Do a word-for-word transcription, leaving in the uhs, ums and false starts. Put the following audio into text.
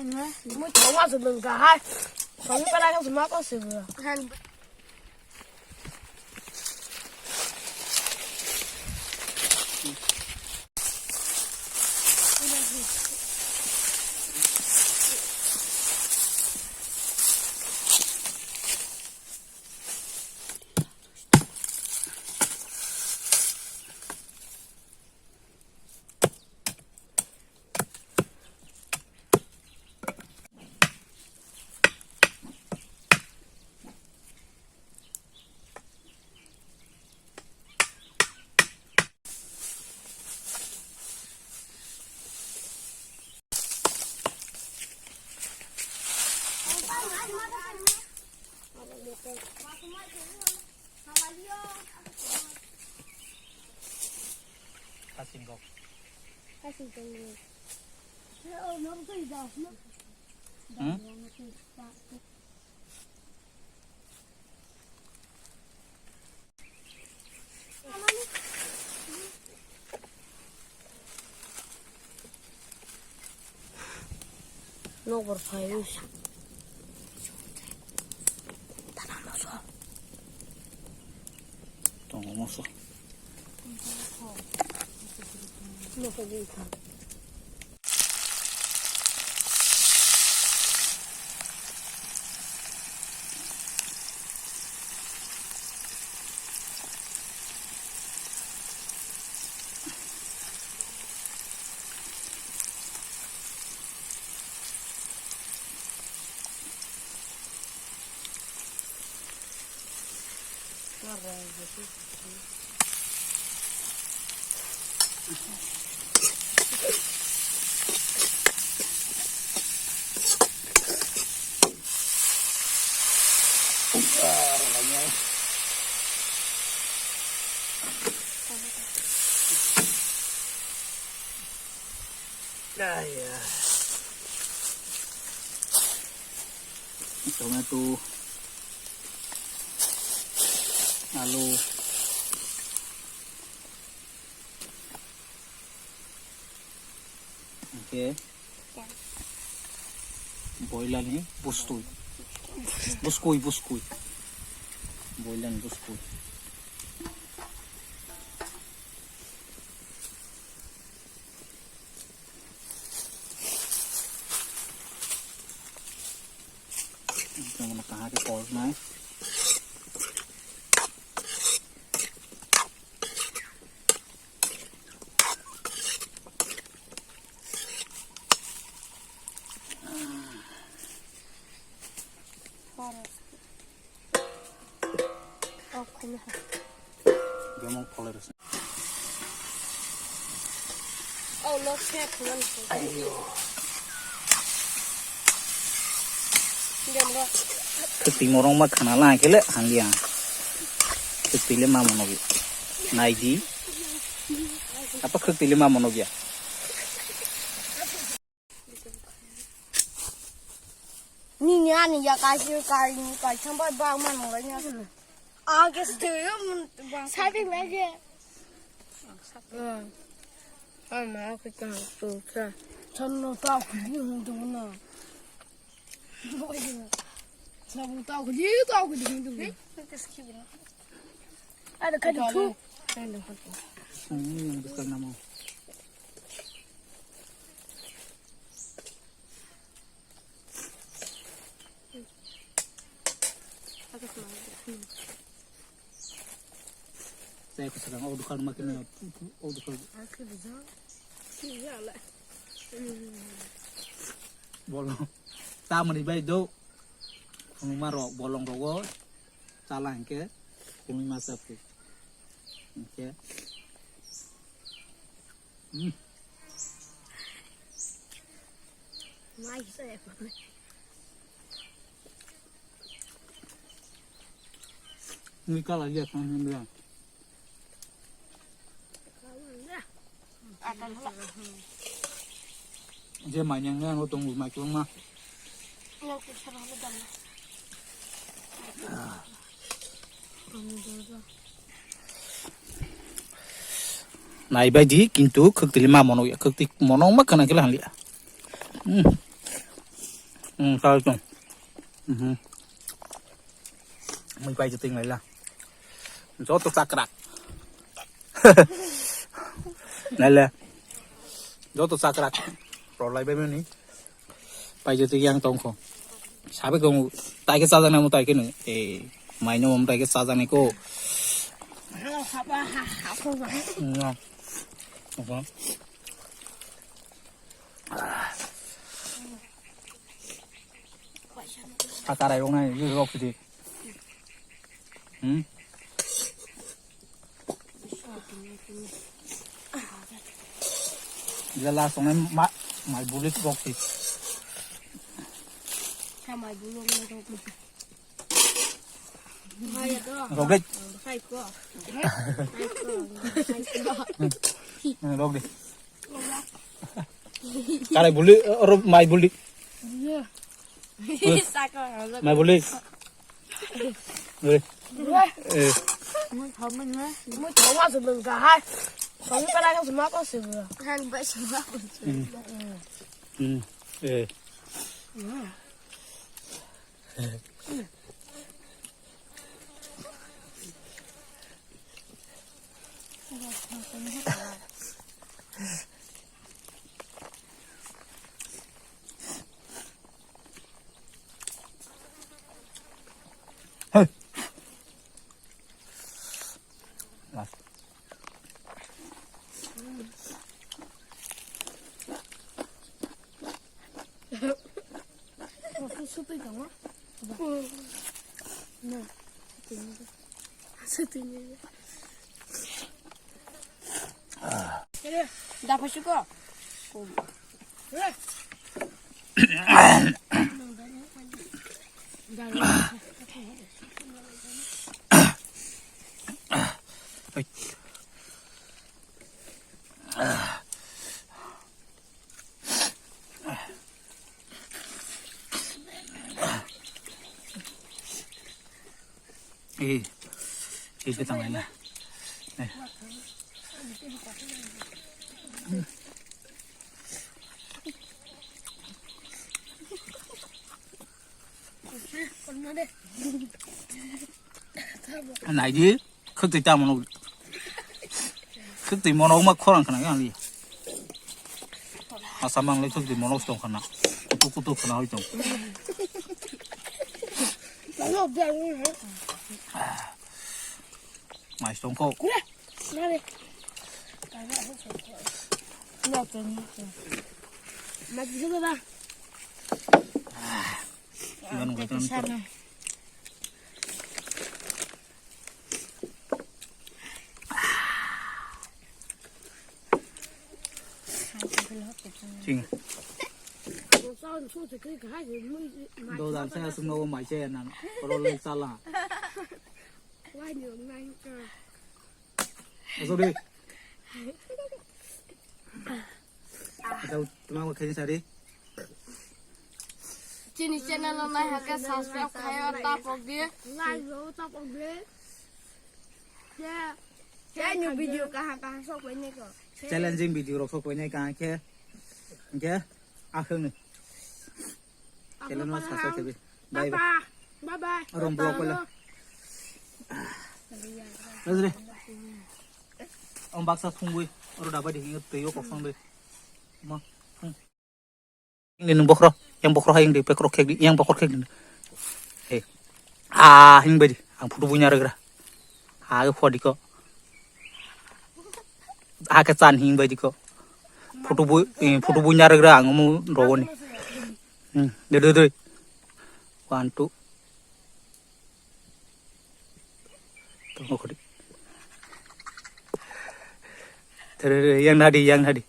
Mui thoma se nung kahai. Thoma kana ka suma ko se. Kasing kok. Kasing kok. Hmm? Nokbar phaiwi se. Tongo moso. Tomato, alu, okay. Boilani bustui. Buskui, buskui. Boilani buskui. Ang kahari kol nai. Bemong pholai rwsong. Oh, no, check, man. Ayo. Dem ro. Khwtwi morong ma khana la khe le hangya. Khwtwi le ma mono bi. Nai di. Apa khwtwi le ma mono ya? Nini ani ya kaisa kari ni kaisa bai bang ma nung lai ni. Ang ke se twi yo mun bang. Sabi lai ke. Ang ma ke ta tu sa. Chan no ta ku ni hung tu na. Chan no ta ku ni ta ku ni hung tu. Ada kali tu. Sungni yang bukan nama. Saya keserang, oh, dukar makin, oh, dukar. Bolong. Tamani bai do. Khunuma rok bolong rogo. Chala hingke khunui masa phi. Hingke. Hmm. Nui kala ya kan hingke. Je manyang ne ano tong mai kwbangma. Nai bai di, kintu khwtwi ma mono ya, khwtwi mono ma kana kila hangya. Hmm. Hmm, tahu tu. Mhm. Mui pai jeting lai la. Joto chakrak. Lai la. Joto chakrak. Rok lai bai mani. Pai jeting yang tongkho. Sabe kong tai ke sajana mo tai ke no. Eh, mai no mo tai ke sajana ko. No. Apa? Hakarai rok nai, rok sidi. Hmm? Jela songnai ma, mai bulik rok si. Sa mai bulong rok. Rok dei. Hai ko. Hai ko. Hai ko. Hmm, rok dei. Karai buli, oro mai buli. Iya. Mai buli. Eh. Eh. Mui thoma se bengka hai. Thoma kana ka sema ko se. Kan ba sema ko se. Hmm. Hmm. Eh. Hey. Last. Sutwi tongo. Na, sutwi. Sutwi. Da pasuko. Eh, eh, kita main lah. Eh. Naidi, khwtwi tamo no. Khwtwi mono ma khorang khna yang li. Asa mang le khwtwi mono tong khna. Kutu kutu khna hoi tong. Mai tong kho. Ngan ko tan. Ching. Do dan sa sung no mai che nan. Ro le sala. Sorry. Ito, tumama khaini sari. Chini channel no nai hake subscribe khayo tapok di. Like ro tapok di. Ya. Ya, new video kaham kaham sok bai nai ko. Challenging video rok sok bai nai kaham khe. Hingke akhwng ni. Channel no subscribe khe. Bye bye. Bye bye. Rom vlog pala. Rajre. Ang baksa thungwi. Oro dabai di hinga twi o kosong de. Ma. Ini nung bokhro, yang bokhro hai yang di pekro khek di, yang bokhro khek di. He. Ah, hing bai di. Ang photo bunya regra. Ha ke phodi ko. Ha ke chan hing bai di ko. Photo bu, eh, photo bunya regra ang mu rogo ni. Hmm, de de de. One, two. Tunggu kodi. Tere, yang nadi, yang nadi.